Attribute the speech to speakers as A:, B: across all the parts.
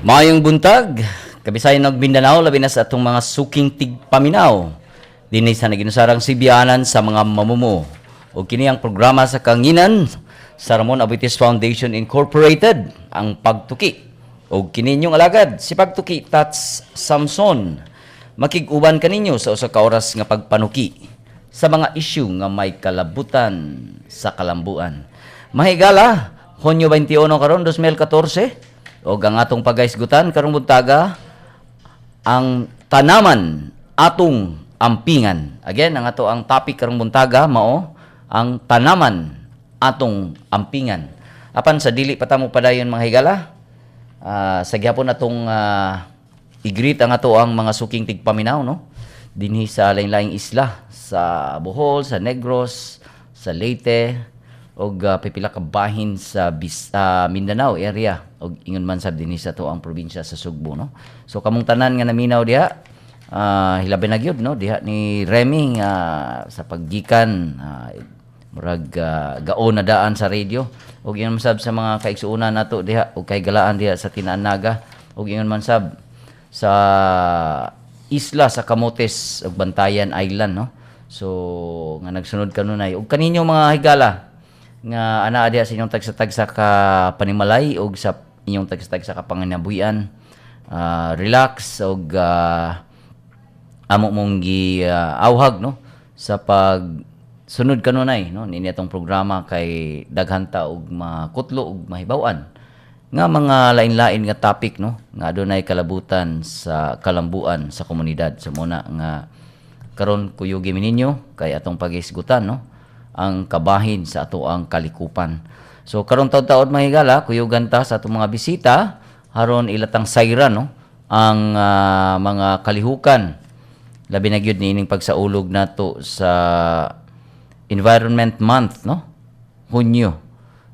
A: Maayong buntag, Kabisayan ug Mindanao, labi na sa atong mga suking tigpaminaw dinhi sa naginusarang sibianan sa mga mamumuo. Ug kini ang programa sa kanginan sa Ramon Aboitiz Foundation Incorporated, ang Pagtuki. Ug kini inyong alagad, si Pagtuki Tats Samson. Makig-uban kaninyo sa usa ka oras nga pagpanuki sa mga issue nga may kalabutan sa kalambuan. Mahigala, Hunyo 21 karon 2014, ug ang atong pagahisgutan karong buntaga, ang tanaman atong ampingan. Again, ang ato ang topic karong buntaga mao ang tanaman atong ampingan. Apan sa dili pa ta mo padayon, mga higala, sa gihapon atong i-greet ang ato ang mga suking tigpaminaw, no, dinhi sa lain-laing isla sa Bohol, sa Negros, sa Leyte ug pipila ka bahin sa Mindanao area ug ingon man sab dinhi sa ato ang probinsya sa Sugbo, no. So kamong tanan nga naminaw diha, hilabi na gyud, no, diha ni Remy nga sa paggikan murag gaon na daan sa radio ug ingon man sab sa mga kaigsuonan nato diha ug kahigalaan diha sa Tinaan Naga ug ingon man sab sa isla sa Camotes ug Bantayan Island, no. So nga nagsunod kanunay ug kaninyo, mga higala, nga anaa diha sa inyong tagsa-tagsa ka panimalay ug sa inyong tagsa-tagsa ka panginabuhian, relax ug amo mong gi awhag, no, sa pag sunod kanunay, no, nini atong programa kay daghan ta og makutlo ug mahibaw-an nga mga lain-lain nga topic, no, nga adunay kalabutan sa kalambuan sa komunidad. So muna nga karon kuyugi mi ninyo kay atong paghisgutan, no, ang kabahin sa ato ang kalikupan. So karon taud-taud, mga higala, kuyugan ta sa atong mga bisita haron ilatang sayran, no, ang mga kalihukan, labi na gyud niining pagsaulog nato sa Environment Month, no, Hunyo.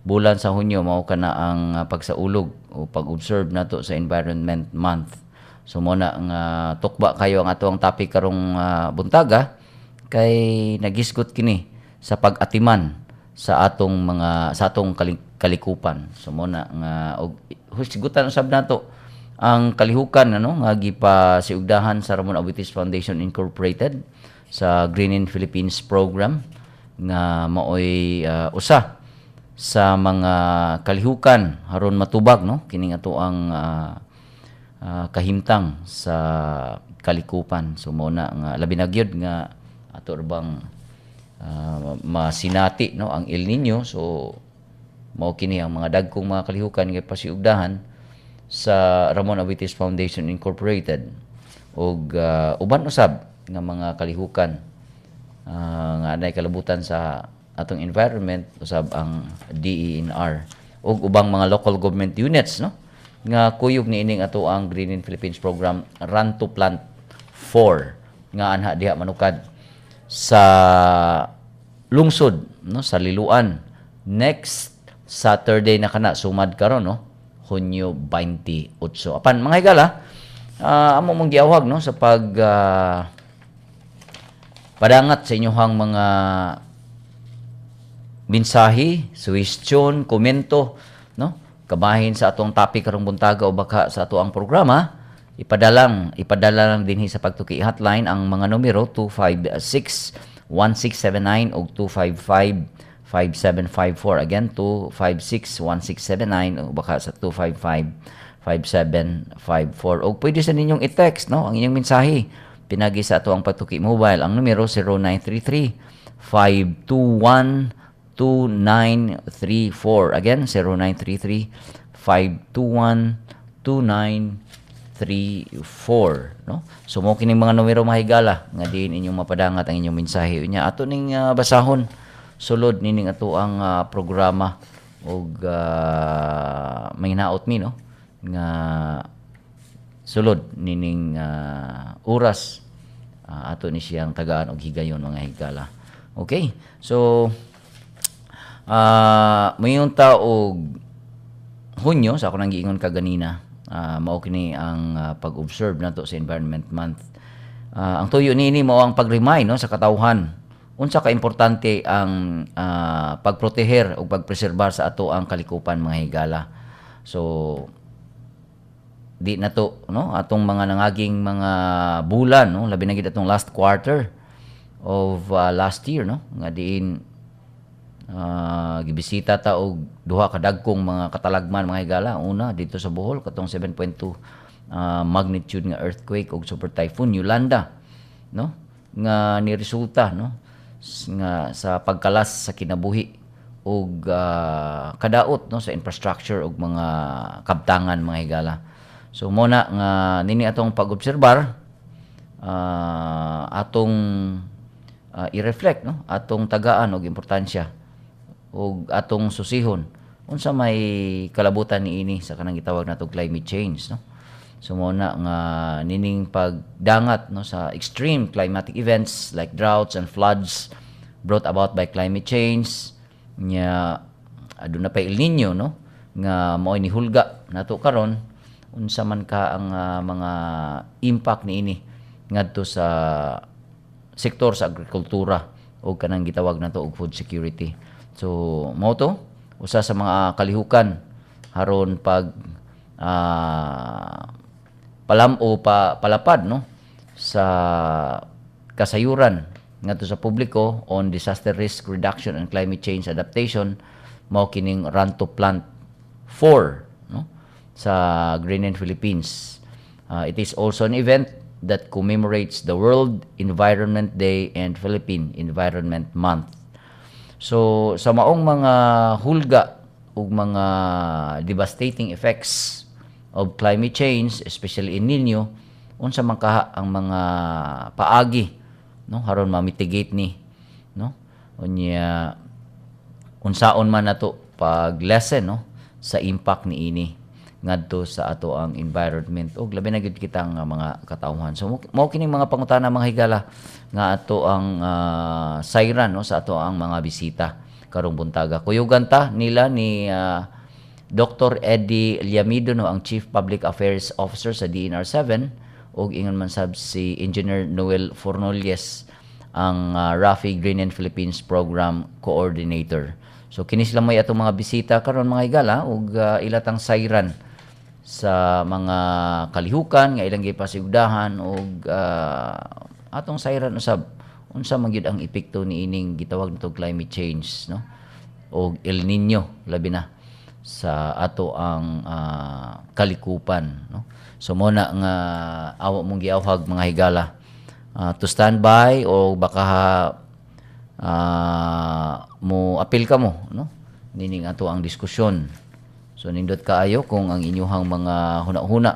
A: Bulan sa Hunyo mao kana ang pagsaulog o pag-observe nato sa Environment Month. So mo na nga tukba kayo ang ato ang topic karong buntaga kay nagisgot kini sa pag-atiman sa atong mga sa atong kalikupan. So mo na nga og husgutan usab nato ang kalihukan, ano, nga gipasiugdahan sa Ramon Aboitiz Foundation Incorporated sa Greening Philippines Program nga maoy usa sa mga kalihukan haron matubag, no, kining ato ang kahimtang sa kalikupan. So mo na nga labi na gyud nga ato ra bang masinati, no, ang El Nino. So mao kini ang mga dagkong mga kalihukan nga pasiugdahan sa Ramon Aboitiz Foundation Incorporated ug uban usab nga mga kalihukan nga anay kalabutan sa atong environment, usab ang DENR ug ubang mga local government units, no, nga kuyog niining ato ang Greening Philippines Program Run to Plant 4 nga anha diha manukad sa lungsod, no, sa Liloan next Saturday na kana sumad karon, no, Hunyo 28. Apan, mga higala, amo mong giawhag, no, sa pag padangat sa inyong mga mensahe, suhestyon, komento, no, kabahin sa atong topic karong buntaga o baka sa ato ang programa, ipadala lang dinhi sa Pagtuki hotline ang mga numero 256 1679 o 255 5754. Again, 256 1679 o baka sa 255 5754. O pwede sa ninyong i-text, no, ang inyong mensahe pinagi sa ato ang Pagtuki mobile. Ang numero 0933 521 2934. Again, 0933 521 2934, no? So mo kining mga numero, mahigala, nga diin inyong mapadangat ang inyong mensahe. Unya ato ning basahon sulod nining ato ang programa ug may hinaot mi, no, nga sulod nining oras ato ni siyang tagaan og higayon, mga higala. Okay. So mayon ta og Hunyo sa ako nang giingon kaganina, mao kini ang pag-observe nato sa Environment Month. Ang tuyo niini mao ang pag-remind, no, sa katawhan unsa ka importante ang pagproteher o pagpreserbar sa ato ang kalikupan, mga higala. So Di na to, no, atong mga nangaging mga bulan, no, labi na gid atong last quarter of last year, no, nga diin gibisita ta og duha ka dagkong mga katalagman, mga higala. Una dito sa Bohol, katong 7.2 magnitude nga earthquake ug super typhoon Yolanda, no, nga niresulta, no, nga sa pagkalas sa kinabuhi ug kadaot, no, sa infrastructure ug mga kabtangan, mga higala. So mo na nga nini atong pag-obserbar, atong i-reflect, no, atong tagaan og importansya ug atong susihon unsa may kalabutan niini sa kanang gitawag nato climate change, no. So mo na nga nining pagdangat, no, sa extreme climatic events like droughts and floods brought about by climate change nya, aduna pa El Nino, no, nga mao'y nihulga nato karon. Unsa man ka ang mga impact niini ngadto sa sektor sa agrikultura o kanang gitawag nato og food security? So mao to usa sa mga kalihukan haron pag palam o pa, palapad, no, sa kasayuran ngadto sa publiko on disaster risk reduction and climate change adaptation. Mao kining Run to Plant 4, no, sa Greenland Philippines. It is also an event that commemorates the World Environment Day and Philippine Environment Month. So sa maong mga hulga ug mga devastating effects of climate change, especially El Nino, unsa man kaha ang mga paagi, no, haron ma-mitigate ni, no? Unya unsaon man nato pag lessen, no, sa impact niini ngadto sa ato ang environment ug labi na gyud kitang mga katawhan? So mao kining mga pangutana, mga higala, nga ato ang sayran, no, sa ato ang mga bisita karong buntaga. Kuyugan ta nila ni Dr. Eddie Llamido, no, ang Chief Public Affairs Officer sa DENR 7, ug ingon man sab si Engineer Noel Fornolies, ang Rafi Green and Philippines Program Coordinator. So kini sila may atong mga bisita karon, mga higala, ug ilatang sayran sa mga kalihukan nga ilang gipasigdahan ug atong sayran usab unsa man gyud ang epekto niining gitawag nato climate change, no, og El Nino labi na sa ato ang kalikupan, no. So mo na nga awa mong giawhag, mga higala, to stand by o baka mo apil ka mo, no, nining ato ang diskusyon. So nindot kaayo kung ang inyuhang mga huna-huna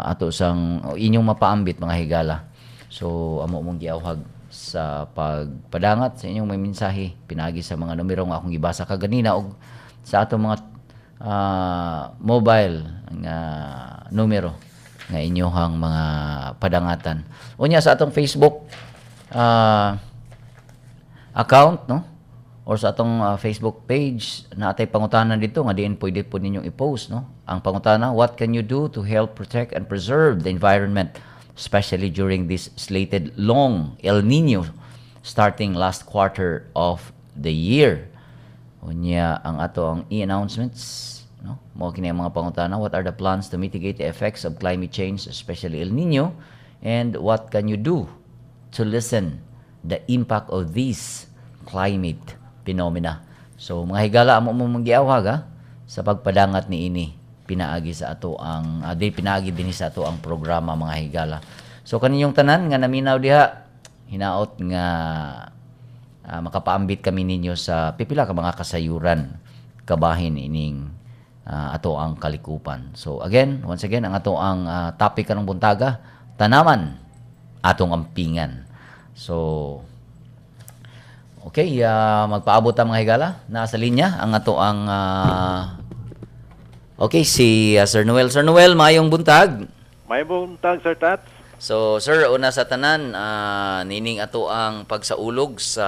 A: ato sang o inyong mapaambit, mga higala. So amo mong giawhag sa pagpadangat sa inyong may mensahe pinagi sa mga numero nga akong gibasa kaganina og sa atong mga mobile nga numero nga inyuhang mga padangatan. Unya sa atong Facebook account, no, or sa atong Facebook page, naatay pangutana dito nga diin pwede po ninyong i-post, no. Ang pangutana: What can you do to help protect and preserve the environment, especially during this slated long El Nino starting last quarter of the year? Unya ang ato ang e-announcements, no, mao kini ang mga pangutana: What are the plans to mitigate the effects of climate change, especially El Nino, and what can you do to lessen the impact of these climate phenomena? So mga higala, amo mo manggiawhag ha sa pagpadangat niini pinaagi sa ato ang di pinaagi dinhi sa ato ang programa, mga higala. So kaninyong tanan nga naminaw diha, hinaot nga makapaambit kami ninyo sa pipila ka mga kasayuran kabahin ining ato ang kalikupan. So again, once again, ang ato ang topic karong buntaga, tanaman, atong ampingan. So okay, magpaabot ang mga higala. Nasa linya ang ato ang okay, si Sir Noel. Sir Noel, maayong buntag.
B: May buntag, Sir Tats.
A: So, sir, una sa tanan, nining ato ang pagsaulog sa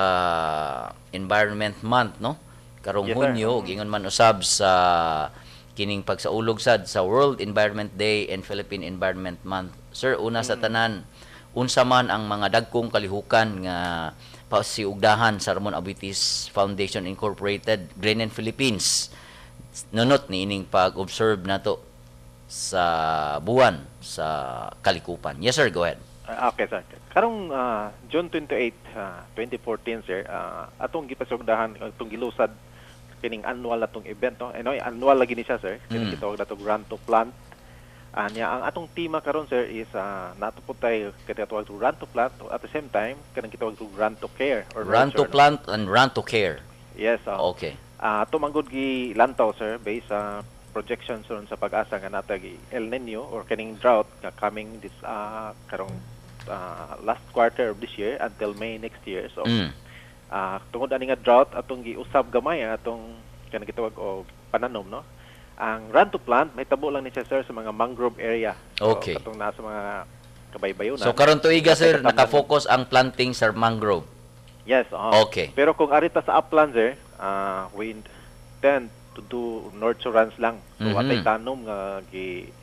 A: Environment Month, no? Karong
B: Yes, sir.
A: Hunyo, ug ingon man usab sa kining pagsaulog sad sa World Environment Day and Philippine Environment Month. Sir, una sa tanan, unsa man ang mga dagkong kalihukan nga pasiugdahan sa Ramon Aboitiz Foundation Incorporated, Green and Philippines nunot niining pag-observe nato Sa buwan sa kalikupan. Yes sir, go ahead.
B: Okay sir. Karong June 28, 2014, sir, atong gipasugdahan, atong gilusad kining annual atong event, no. Ano, annual lagi ni siya, sir. Kining gitawag nato Run to Plant. Anya ang atong tema karon, sir, is nato po tay kitawag to Run to Plant, at the same time kanang gitawag to Run to Care or
A: Run to
B: nurture, no?
A: plant and run to care.
B: Yes.
A: Okay.
B: Ato man gud gilantaw, sir, based sa projections ron sa Pag-asa nga natag El Nino or kining drought nga coming this karong last quarter of this year until May next year. So tungod ani nga drought, atong giusab gamay ang atong kanang gitawag og pananom, no. Ang run to plant mahitabo lang ni siya, sir, sa mga mangrove area. So, katong nasa mga kabaybayunan.
A: So karon tuiga, sir,
B: Nasa
A: naka-focus ang planting sa mangrove.
B: Yes, oo.
A: Okay.
B: Pero kung ari ta sa upland, sir, we tend to do nurturance lang. So atay tanom nga gi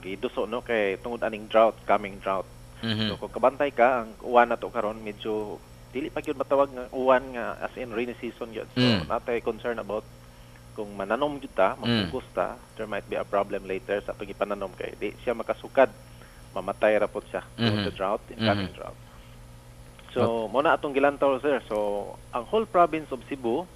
B: giduso, no, kay tungod aning drought, coming drought. So kung kabantay ka, ang uwan na to karon medyo dili pa gyud matawag nga uwan nga as in rainy season gyud. So natay concern about kung mananom gyud ta, mag-focus ta, there might be a problem later sa atong ipananom kay di siya makasukad. Mamatay ra pod siya tungod sa drought, incoming drought. So, mo na atong gilantaw, sir. So, ang whole province of Cebu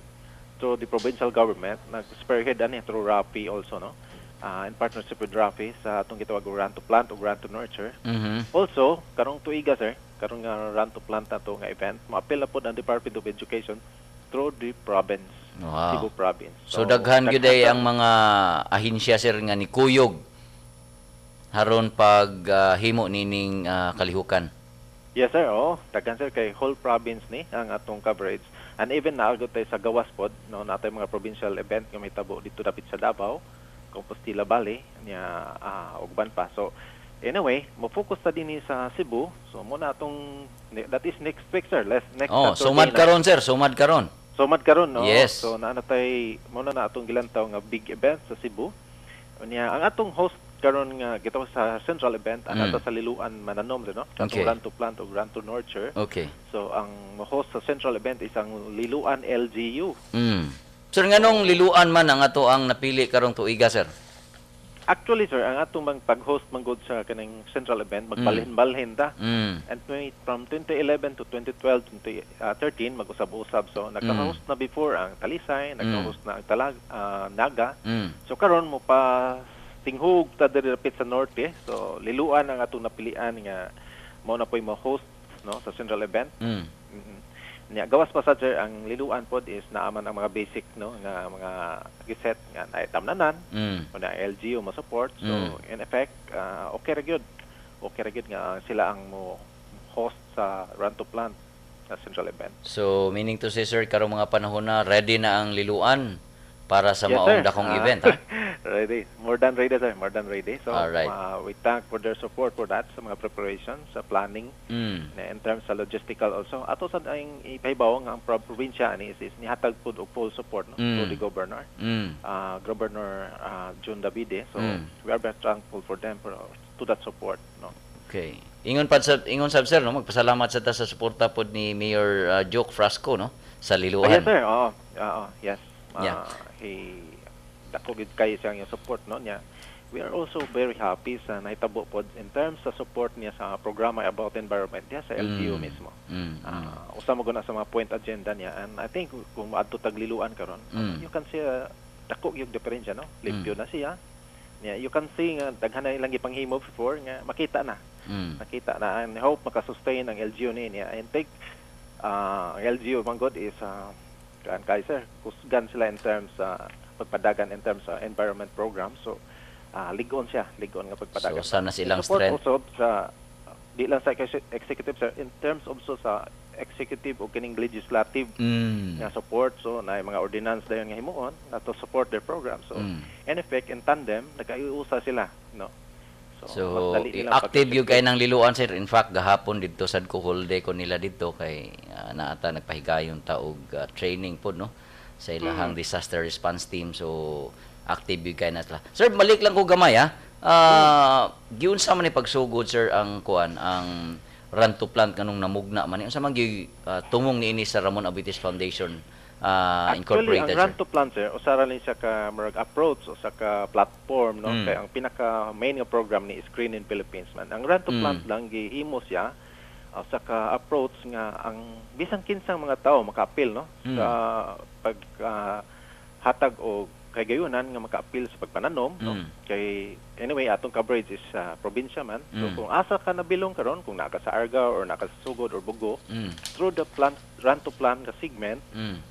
B: through the provincial government nag-spearhead ani through RAPI also, no. In partnership with RAPI sa atong gitawag og Run to Plant o Run to Nurture. Also, karong tuiga, sir, karong nga Run to Plant nato nga event, maapil na pod ang Department of Education through the province, Cebu province.
A: So daghan gyud ay
B: daghan
A: ang mga ahinsya, sir, nga nikuyog haron pag himo nining kalihukan.
B: Yes sir, oh, daghan, sir, kay whole province ni ang atong coverage. And even naagod tayo sa gawas pod, no, natay mga provincial event nga mahitabo dito dapit sa Davao, Compostela Valley, niya uban pa. So anyway, mo-focus ta dinhi sa Cebu. So mo na atong, that is next week, sir. Less next
A: Oh,
B: Saturday
A: sumad
B: na.
A: karon, sir, sumad karon.
B: Sumad karon, no.
A: Yes.
B: So naa na tay mo na atong gilantaw nga big event sa Cebu. Unya ang atong host karon nga gitawag sa central event ang ato sa Liloan mananom, no. Sa atong Run to Plant o Run to Nurture. So ang host sa central event is ang Liloan LGU.
A: Sir, nganong Liloan man ang ato ang napili karong tuiga, sir?
B: Actually, sir, ang atong mang pag-host man gud sa kaning central event, magbalhin-balhin ta. And from 2011 to 2012, 2013, mag-usab-usab. So nagka-host na before ang Talisay, nagka-host na ang Talag, Naga. So karon mo pa tinghug ta diri dapit sa norte. So Liloan ang atong napilian nga mao na po'y mo-host, no, sa central event. Nya gawas pa sa, sir, ang Liloan pod is naaman ang mga basic, no, nga mga giset nga naitamnanan o na LGU mo support. So in effect, okay ra gyud. Okay ra gyud nga sila ang mo host sa Run to Plant na central event.
A: So meaning to say, sir, karong mga panahon na ready na ang Liloan para sa
B: Yes,
A: maong
B: sir.
A: dakong event, ha?
B: Ready. More than ready, sir. More than ready. So, we thank for their support for that sa mga preparation, sa planning, na in terms sa logistical also. Ato sa ang ipahibaw nga ang probinsya ani is nihatag pud og full support, no, to the governor. Governor Jun Davide. So, we are very thankful for them for to that support, no.
A: Okay. Ingon pa sa ingon sab, sir, no, magpasalamat sa ta sa suporta pod ni Mayor Joke Frasco, no, sa Liloan.
B: Ah, yes sir. Oo. Oo, yes. He dako gid kayo siyang yung support, no, niya. We are also very happy sa nahitabo pod in terms sa support niya sa programa about environment niya sa LGU mismo. Usa mo guna sa mga point agenda niya and I think kung maadto tag Liloan karon, you can see dako yung diferensya, no. Limpyo na siya. Niya you can see nga daghan na ilang gipanghimo before nga makita na. Nakita na and I hope makasustain ang LGU ni niya and take ang LGU man god is kan kay sir, kusgan sila in terms sa pagpadagan, in terms sa environment program, so ligon siya, ligon nga pagpadagan.
A: So, sana silang
B: Support
A: strength.
B: also sa di lang sa executive, sir, in terms also sa executive o kining legislative nga support, so na mga ordinance dayon nga himuon na to support their program, so in effect, in tandem nagaiusa sila, no.
A: So,
B: mas dali nilang
A: active yung
B: pag-execute.
A: Kay ng Liloan, sir. In fact, gahapon didto sad ko, whole day ko nila didto kay naata nagpahigayon ta og training pod, no, sa ilahang disaster response team. So active yung kay na sila. Sir, balik lang ko gamay ha. Giunsa man ni pagsugod, sir, ang kuan, ang Run to Plant, kanong namugna man ni? Unsa man gyud tumong niini sa Ramon Aboitiz Foundation
B: Actually, ang
A: incorporated,
B: Run
A: sir?
B: To Plant, sir, usa ra ni siya ka murag approach, usa ka platform, no? Kay ang pinaka main nga program ni is Green in Philippines man. Ang Run to Plant lang gihimo siya usa ka approach nga ang bisan kinsang mga tao maka-apil, no, sa pag hatag og kahigayunan nga maka-apil sa pagpananom, no? Kay anyway, atong coverage is sa probinsya man. So kung asa ka nabilong karon, kung naa ka sa Argao or naa ka sa Sogod or Bogo, through the plant Run to Plant nga segment,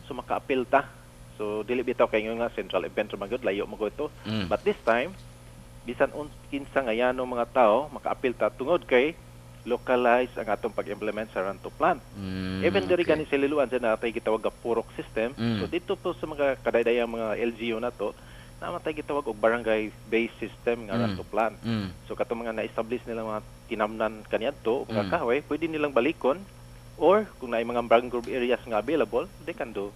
B: so maka-apil ta. So dili bitaw kay nga central event ra man gyud, layo mo ito. But this time, bisan kinsa nga yano mga tao, maka-apil ta tungod kay localize ang atong pag-implement sa Run to Plant. Even diri gani sa Liloan sa natay gitawag nga purok system. So dito po sa mga kadaydayang mga LGU nato, naa man tay gitawag og barangay based system nga Run to Plant. So katong mga na-establish nila mga tinamnan kaniadto, mga kahoy, pwede nilang balikon or kung naay mga mangrove areas nga available, they can do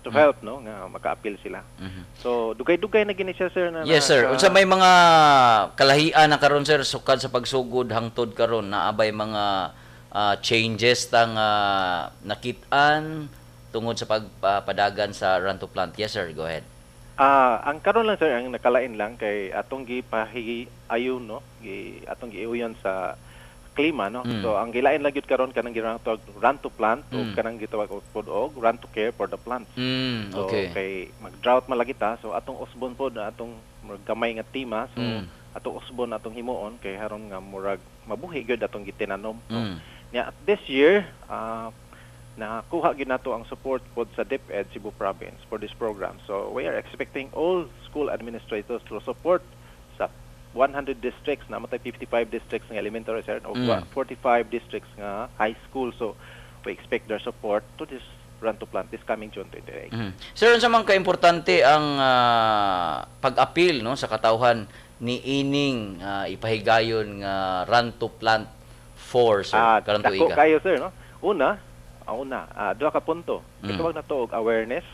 B: to help, no, nga maka-appeal sila. So dugay-dugay na gini siya, sir, na
A: Yes, sir. Unsa may mga kalahian na karon, sir, sukad sa pagsugod hangtod karon, naa bay mga changes tang nakit-an tungod sa pagpadagan sa Run to Plant? Yes, sir, go ahead.
B: Ah, ang karon lang, sir, ang nakalain lang kay atong gipahi ayon, no, gi atong giuyon sa klima, no. So ang gilain lang gyud karon kanang ginatawag Run to Plant o kanang gitawag og pod og Run to Care for the Plants. So kay mag-drought man lagi ta, so atong usbon pod na atong murag gamay nga tema, so atong usbon atong himuon kay haron nga murag mabuhi gyud atong gitinanom, no? Nya this year, nakuha gyud nato ang support pod sa DepEd Cebu Province for this program. So we are expecting all school administrators to support sa 100 districts na matay 55 districts nga elementary, sir, o 45 districts nga high school. So we expect their support to this Run to Plant this coming June 28.
A: Sir, unsa man kaimportante ang pag-apil, no, sa katawhan ni ining ipahigayon nga Run to Plant 4, sir, karon
B: dako
A: tuiga?
B: Kayo, sir, no? Una, ang una, duha ka punto. Itawag na to og awareness.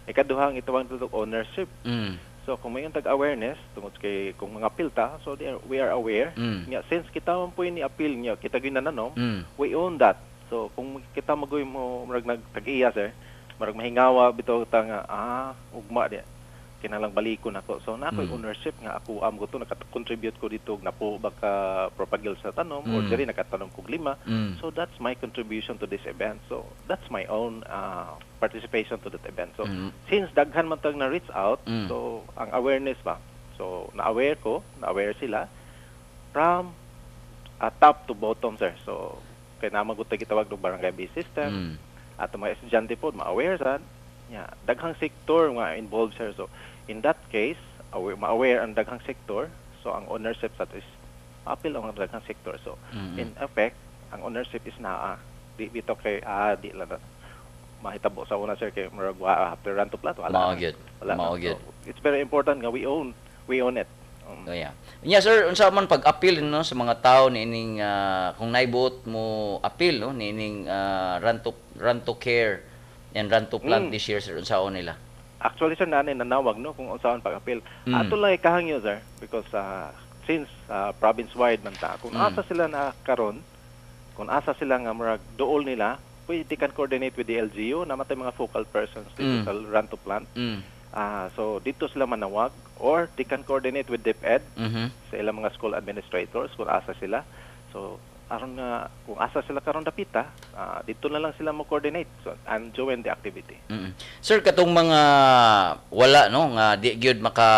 B: Ikaduha, ang itawag na to og ownership. So kung may tag awareness tungod kay kung mga apil ta, so we are aware. Nga since kita man po ni appeal niya, kita gyud nananom, we own that. So kung kita magoy mo murag nagtag-iya, sir, murag mahingawa bitaw ta nga ugma di kinahanglang balikon ako. So na ako'y ownership nga ako am ko to, naka-contribute ko dito og napo baka propagil sa tanom or diri nakatanom kog lima. So that's my contribution to this event. So that's my own participation to that event. So since daghan man tag na reach out, so ang awareness ba. So na-aware ko, na-aware sila from top to bottom, sir. So kay naa man gud gitawag og barangay based system. At ang mga estudyante po ma-aware sad. Yeah, daghang sektor nga involved, sir. So in that case, aware, ma-aware ang daghang sektor. So ang ownership sa is appeal ang daghang sektor. So in effect, ang ownership is naa. Di bitaw kay di lang na mahitabo sa una, sir, kay murag wa after Run to Plant wala.
A: Mao
B: Na.
A: gyud.
B: Wala na.
A: Mao gyud.
B: So, it's very important nga we own it.
A: Oh, yeah. Nya sir, unsa man pag-apil, no, sa mga tao niining kung naibuot mo apil, no, niining run to care and Run to Plant this year, sir, unsaon nila?
B: Actually, sir, nanay nanawag, no, kung unsaon pag-apil. Ato lang ikahangyo, sir, because since province-wide man ta, kung asa sila na karon, kung asa sila nga murag duol nila, pwede can coordinate with the LGU na matay mga focal persons dito sa Run to Plant. So dito sila manawag or they can coordinate with DepEd sa ilang mga school administrators kung asa sila. So aron nga kung asa sila karon dapita, dito na lang sila mo coordinate so, and join the activity.
A: Sir, katong mga wala, no, nga di gyud maka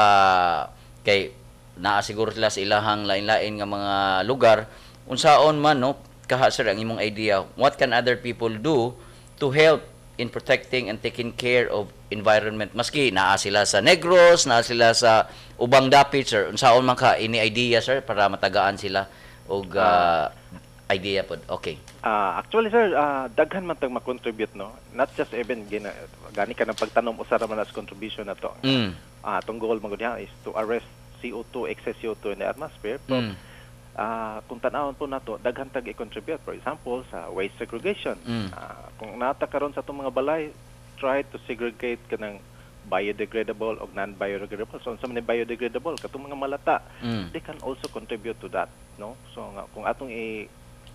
A: kay naa siguro sila sa ilahang lain-lain nga mga lugar, unsaon man, no, kaha, sir, ang imong idea, what can other people do to help in protecting and taking care of environment maski naa sila sa Negros, naa sila sa ubang dapit, sir? Unsaon man ka ini idea, sir, para matagaan sila og idea pod? Okay.
B: Actually, sir, daghan man tag ma-contribute, no. Not just even gina, gani ka ng pagtanom, usa ra man as contribution na to. Atong goal man gud is to arrest CO2, excess CO2 in the atmosphere. But kung tan-awon po nato, daghan tag i-contribute. For example, sa waste segregation. Kung nata karon sa atong mga balay, try to segregate kanang biodegradable o non-biodegradable. So, unsa man ni biodegradable? Katong mga malata, they can also contribute to that, no? So nga kung atong i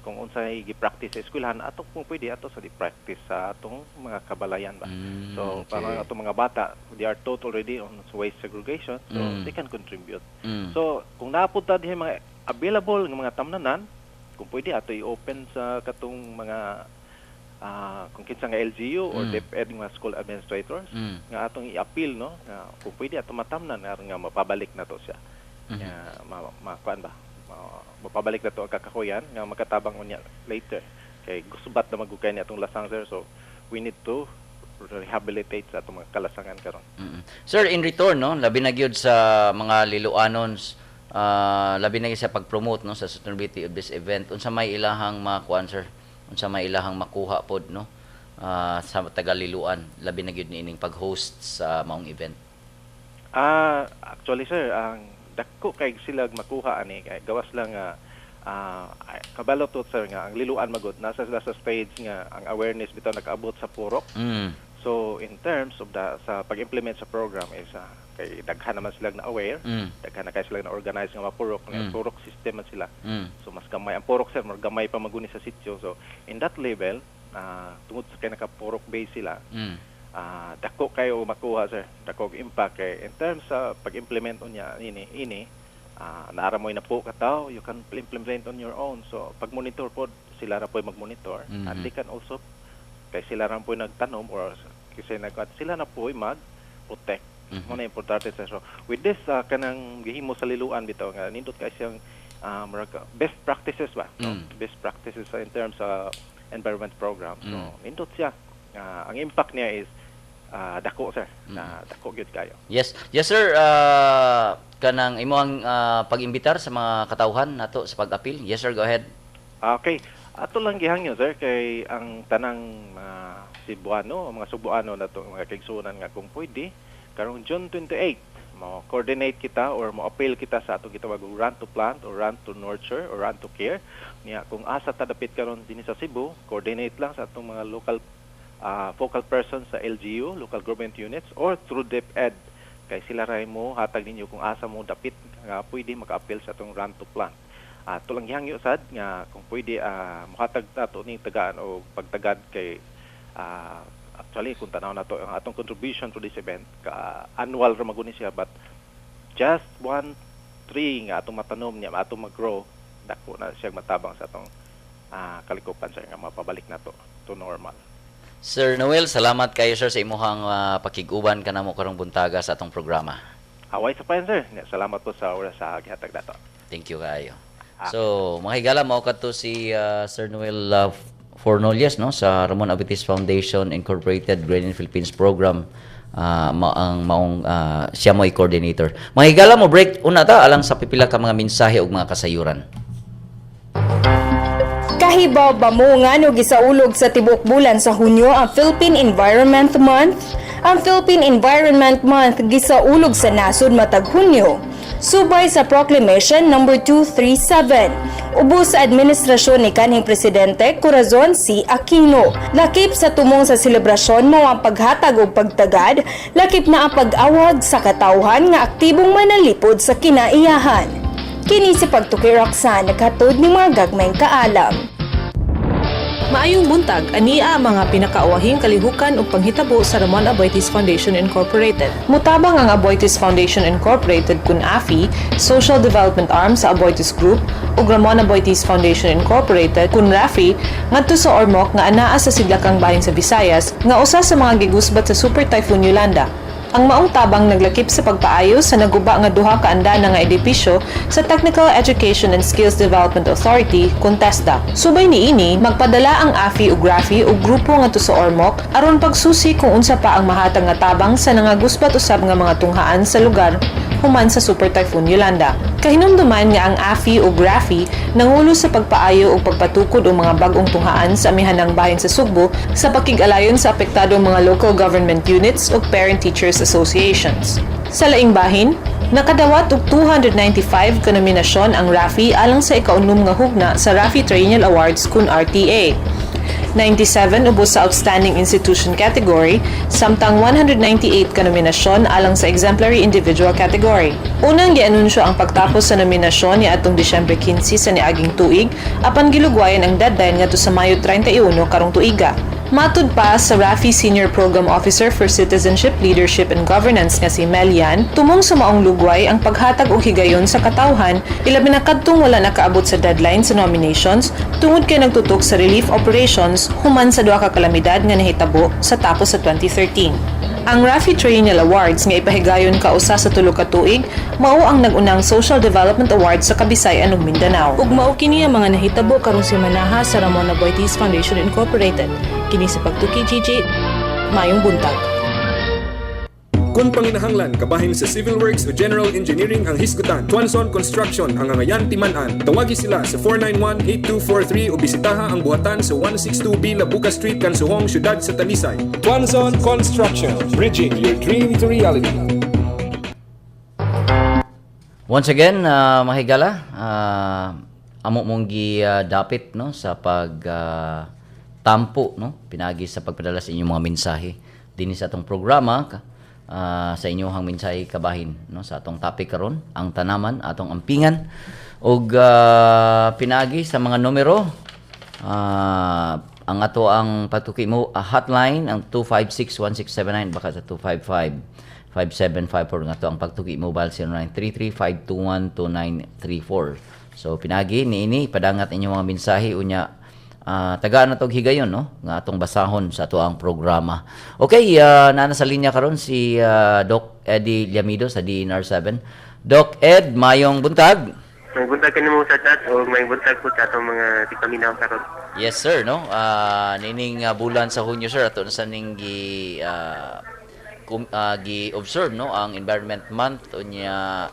B: Kung unsay gi-practice sa eskwelahan ato, kung pwede ato sa di-practice sa atong mga kabalayan ba. So parang atong mga bata, they are taught already on waste segregation, so they can contribute. So kung napunta diha mga available nga mga tamnanan, kung pwede ato i-open sa katong mga kung kinsa nga LGU or DepEd nga school administrators nga atong i-appeal, no, nga kung pwede ato matamnan aron nga mapabalik na to siya. Nga ma, kuan ba? Mapabalik na to ang kakahuyan nga makatabang unya later. Kay gusubat na magukay ni atong lasang, sir, so we need to rehabilitate sa atong mga kalasangan karon.
A: Sir, in return, no, labi na gyud sa mga Liloanons, labi na gyud sa pag-promote, no, sa sustainability of this event, unsa may ilahang makuan, sir? Unsa may ilahang makuha pod, no, sa taga Liloan, labi na gyud niining pag-host sa maong event?
B: Actually, sir, ang dako kay sila makuha ani kay gawas lang nga kabalo to, sir, nga ang Liloan magud nasa sila sa stage nga ang awareness bitaw nakaabot sa purok. So in terms of the sa pag-implement sa program is kay daghan naman sila na aware, daghan na kay sila na organize nga mapurok, nga purok system man sila. So mas gamay ang purok, sir, mas gamay pa maguni sa sitio. So in that level, tungod sa kay naka-purok base sila, dako kayo makuha, sir, dako og impact kay in terms sa pag-implement unya ini ini naara mo na po kataw, you can implement on your own. So pag monitor pod, sila ra po mag-monitor and they can also, kay sila ra po nagtanom or kasi nag sila na po mag protect. Mo na importante sa, so with this kanang gihimo sa Liloan bitaw nga nindot kay siyang murag best practices ba, no? Best practices in terms sa environment program, so nindot siya. Ang impact niya is dako, sir, na dako gyud kayo.
A: Yes, sir, kanang imo ang pag-imbitar sa mga katawhan nato sa pag-apil. Yes, sir, go ahead.
B: Okay. Ato lang gihangyo, sir, kay ang tanang mga Cebuano, mga Sugbuano nato, mga kaigsuonan nga kung pwede karong June 28 mo coordinate kita or mo appeal kita sa atong gitawag og Run to Plant or Run to Nurture or Run to Care. Niya kung asa ta dapit karon dinhi sa Cebu, coordinate lang sa atong mga local focal persons sa LGU, local government units, or through DepEd kay sila ray mo hatag ninyo kung asa mo dapit nga pwede maka-appeal sa atong Run to Plant. Ato lang gihangyo sad nga kung pwede mohatag nato ning tagaan o pagtagad kay actually kung tanaw nato ang atong contribution to this event ka annual ra maguni siya, but just one tree nga atong matanom niya, atong mag-grow, dako na siya matabang sa atong kalikupan, sir, nga mapabalik nato to normal.
A: Sir Noel, salamat kayo, sir, sa imuhang pakig-uban kanamo karong buntaga sa atong programa.
B: Away sa payan, sir. Salamat po sa oras sa gihatag nato.
A: Thank you kayo. So, mga higala, mao kadto si Sir Noel Fornolias, no, sa Ramon Aboitiz Foundation Incorporated Green in Philippines program, ang maong siya mo coordinator. Mga higala, mo break una ta alang sa pipila ka mga mensahe ug mga kasayuran.
C: Kahibaw ba mo nga no gisaulog sa tibuok bulan sa Hunyo ang Philippine Environment Month? Ang Philippine Environment Month gisaulog sa nasod matag Hunyo, subay sa Proclamation Number 237. Ubos sa administrasyon ni kanhing Presidente Corazon C. Aquino. Lakip sa tumong sa selebrasyon mao ang paghatag og pagtagad, lakip na ang pag-awag sa katawhan nga aktibong manalipod sa kinaiyahan. Kini si Pagtuki Roxanne, naghatod ni mga gagmayng kaalam.
D: Maayong buntag, ania ang mga pinakaawahing kalihukan ug panghitabo sa Ramon Aboitiz Foundation Incorporated. Mutabang ang Aboitiz Foundation Incorporated kun AFI, Social Development Arm sa Aboitiz Group, ug Ramon Aboitiz Foundation Incorporated kun RAFI ngadto sa Ormoc nga anaa sa sidlakang bahin sa Visayas nga usa sa mga gigusbat sa Super Typhoon Yolanda. Ang maong tabang naglakip sa pagpaayo sa naguba nga duha ka andana nga edipisyo sa Technical Education and Skills Development Authority kun TESDA. Subay niini, magpadala ang AFI ug RAFI og grupo ngadto sa Ormoc aron pagsusi kung unsa pa ang mahatag nga tabang sa nangagusbat usab nga mga tunghaan sa lugar human sa Super Typhoon Yolanda. Kahinumduman nga ang AFI ug RAFI nangulo sa pagpaayo ug pagpatukod og mga bag-ong tunghaan sa amihanang bahin sa Sugbo sa pakig-alayon sa apektadong mga local government units ug parent-teachers associations. Sa laing bahin, nakadawat og 295 ka nominasyon ang RAFI alang sa ikaunom nga hugna sa RAFI Triennial Awards kun RTA. 97 ubos sa Outstanding Institution category, samtang 198 ka nominasyon alang sa Exemplary Individual category. Unang gianunsyo ang pagtapos sa nominasyon niadtong Disyembre 15 sa niaging tuig, apan gilugwayan ang deadline ngadto sa Mayo 31 karong tuiga. Matud pa sa RAFI Senior Program Officer for Citizenship, Leadership and Governance nga si Melian, tumong sa maong lugway ang paghatag og higayon sa katawhan, ilabi na kadtong wala nakaabot sa deadline sa nominations tungod kay nagtutok sa relief operations human sa duha ka kalamidad nga nahitabo sa tapos sa 2013. Ang RAFI Triennial Awards nga ipahigayon kausa sa 3 ka tuig, mao ang nag-unang Social Development Award sa Kabisayan ug Mindanao. Ug mao kini ang mga nahitabo karong semanaha sa Ramon Aboitiz Foundation Incorporated. Kini sa Pagtuki Gigi, maayong buntag.
E: Kung panginahanglan kabahin sa civil works o general engineering ang hisgutan, Tuanson Construction ang angayan timan-an. Tawagi sila sa 491-8243 o bisitaha ang buhatan sa 162B Labuca Street, Kansuhong, Siyudad sa Talisay. Tuanson Construction, bridging your dream to reality.
A: Once again, mahigala, amo mong gi dapit no, sa pag tampo no, pinagi sa pagpadala sa inyong mga mensahe dinhi sa atong programa sa inyong mensahe kabahin no, sa atong topic karon, ang tanaman atong ampingan, ug pinagi sa mga numero, ang ato ang Pagtuki mo hotline ang 256-1679, baka sa 255 5754 nga to ang Pagtuki mobile 0933-521-2934. So pinagi niini padangat inyong mga mensahe, unya tagaan na tog higayon no, nga atong basahon sa ato ang programa. Okay, naa sa linya karon si Doc Eddie Llamido sa DENR 7. Doc Ed, mayong buntag.
F: May buntag kanimo sa chat o may buntag po sa atong mga tipaminaw karon.
A: Yes sir, no? Nining bulan sa Hunyo, sir, ato na sa ning gi observe no, ang Environment Month, unya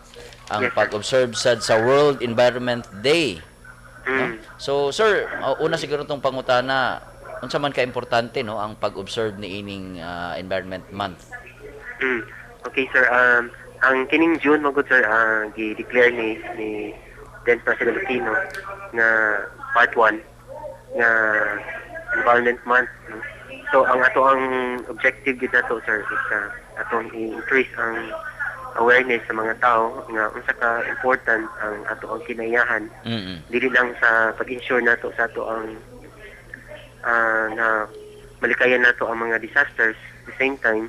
A: ang
F: Yes, sir.
A: pag-observe sad sa World Environment Day. No? So sir, una siguro tong pangutana, unsa man ka importante no, ang pag-observe ni ining Environment Month?
F: Okay sir, ang kining June magud sir, gi-declare ni then President Aquino nga part 1 nga Environment Month, no? So ang ato ang objective gid nato sir is atong i-increase ang awareness sa mga tao nga unsa ka important ang ato ang kinaiyahan, dili lang sa pag-ensure nato sa ato ang na malikayan nato ang mga disasters, at the same time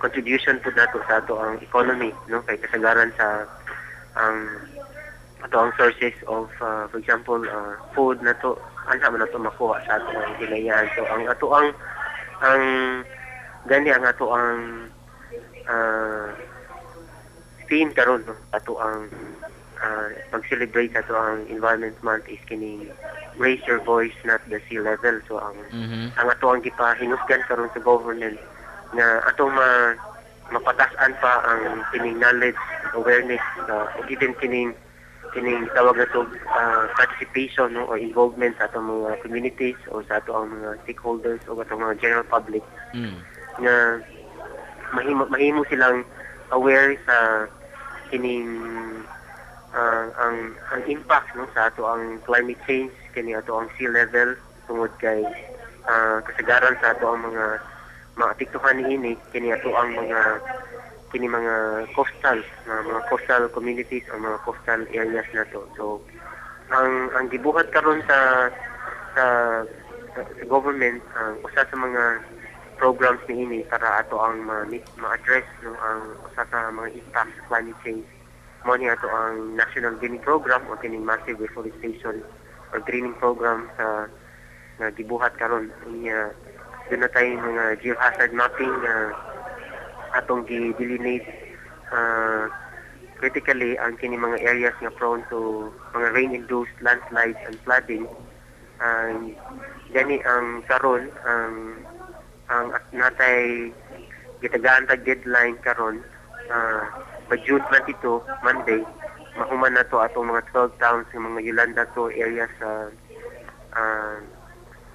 F: contribution pud nato sa ato ang economy no, kay kasagaran sa ang ato ang sources of for example food nato, anha man nato makuha sa ato ang kinaiyahan. So ang ato ang gani ang ato ang theme karon no, ato ang pag-celebrate ato ang Environment Month is kining "Raise your voice, not the sea level." So ang ang ato ang gipahinusgan karon sa government nga atong mapatas-an pa ang kining knowledge, awareness, ug even kining tawag na to participation no, or involvement sa atong mga communities o sa ato ang mga stakeholders o atong mga general public nga mahimo silang aware sa kining ang impact no, sa ato ang climate change, kini ato ang sea level, tungod kay kasagaran sa ato ang mga maapektuhan niini kini ato ang mga kini mga coastal communities o mga coastal areas nato. So ang gibuhat karon sa government, ang usa sa mga programs niini para ato ang ma-address no, ang usa sa mga impact sa climate change mo ni ato ang National Greening Program o kining massive reforestation or greening program sa nga gibuhat karon. Unya duna tay mga geohazard mapping nga atong gi-delineate critically ang kini mga areas nga prone to mga rain-induced landslides and flooding. Ang gani ang karon ang at natay gitagaan tag deadline karon by June 22, Monday, mahuman na to atong mga 12 towns ng mga Yolanda 2 areas sa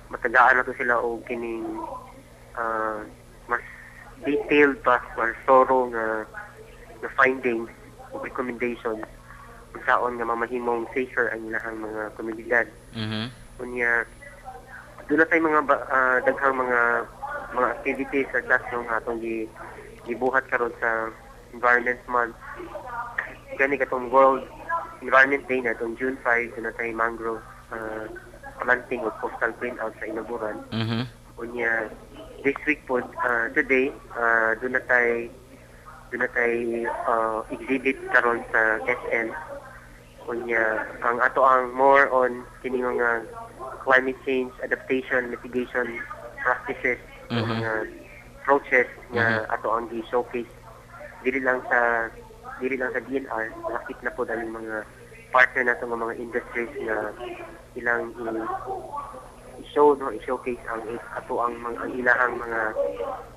F: matagaan na to sila og kining mas detailed pa or thorough nga findings o recommendations unsaon nga mamahimong safer ang ilahang mga komunidad. Unya doon Doon na tayo mga daghang mga activities sa class, no, nga atong gibuhat karon sa Environment Month. Gani katong World Environment Day na itong June 5, doon na tayo mangrove planting o coastal clean out sa Inaburan. Unya this week po, today, doon na tay exhibit karon sa SM. Unya ang ato ang more on kini mga climate change adaptation mitigation practices, mga approaches nga ato ang gi-showcase dili lang sa DENR. Lakip na po ang mga partner nato nga mga industries nga ilang i-show, no, i-showcase ang ato ang ilahang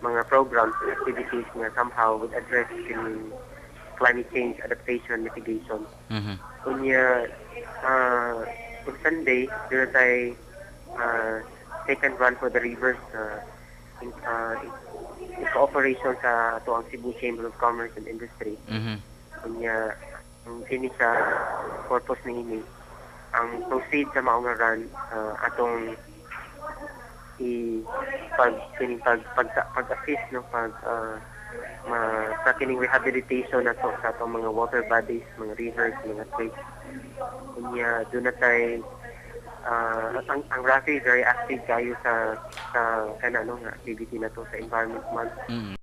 F: mga programs and activities nga somehow would address kining climate change adaptation mitigation. Unya on Sunday doon tay second Run for the Rivers in cooperation sa ato ang Cebu Chamber of Commerce and Industry. Unya ang kini sa purpose ni ini, ang proceed sa maong run, atong i pag kining pag pag pag-assist, no, pag ma sa kining rehabilitation nato sa atong mga water bodies, mga rivers, mga creeks. Unya doon na tay ang Rafi very active kayo sa kana, no, nga activity na to sa Environment Month.